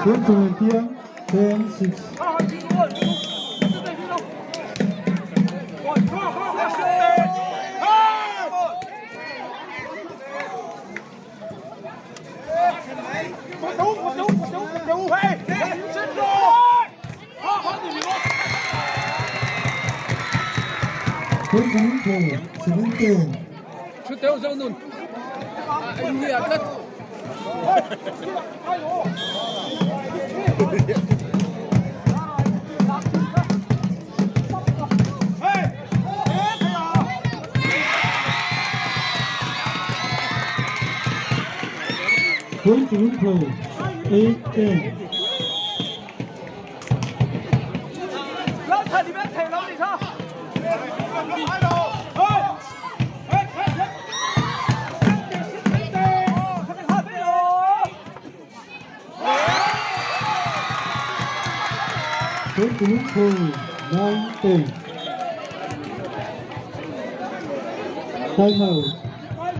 Tuntun piang 10-6. Tuntun play 7-10. Tuntun play 8-10. Tuntun play 9-10. Time out.